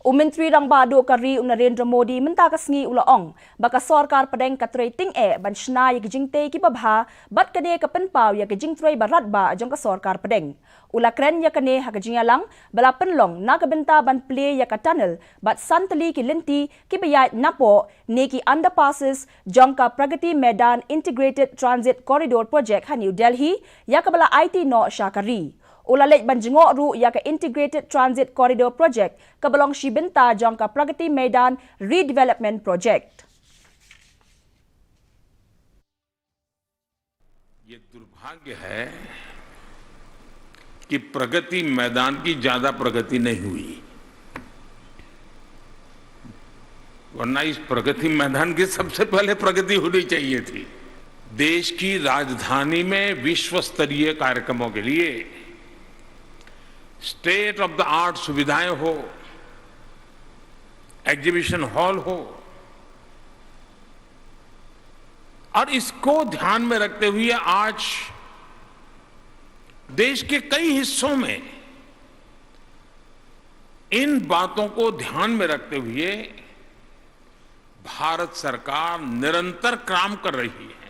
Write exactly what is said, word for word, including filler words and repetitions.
U Myntri Rangbah Duh ka ri u Narendra Modi mynta ka sngi u la ong ba ka sorkar pdeng ka trei tyngeh ban shna ïa ki jingtei kiba bha bad kane ka pynpaw ïa ka jingtrei ba radbah jong ka sorkar pdeng. U la kren ïa kane ha ka jingïalang ba la pynlong na ka bynta ban plie ïa ka tunnel bad san tylli ki lynti kiba ïaid napoh ne ki underpasses jong ka Pragati Maidan Integrated Transit Corridor Project ha New Delhi, ïa kaba la aiti noh sha ka ri. U la leit ban jngoh ruh ïa ka Integrated Transit Corridor Project kaba long shi bynta jong ka Pragati Maidan Redevelopment Project. ये दुर्भाग्य है कि प्रगति मैदान की ज्यादा प्रगति नहीं हुई, वरना इस प्रगति मैदान की सबसे पहले प्रगति होनी चाहिए थी। देश की राजधानी में विश्व स्तरीय कार्यक्रमों के लिए स्टेट ऑफ द आर्ट सुविधाएं हो, एग्जीबिशन हॉल हो, और इसको ध्यान में रखते हुए आज देश के कई हिस्सों में इन बातों को ध्यान में रखते हुए भारत सरकार निरंतर काम कर रही है।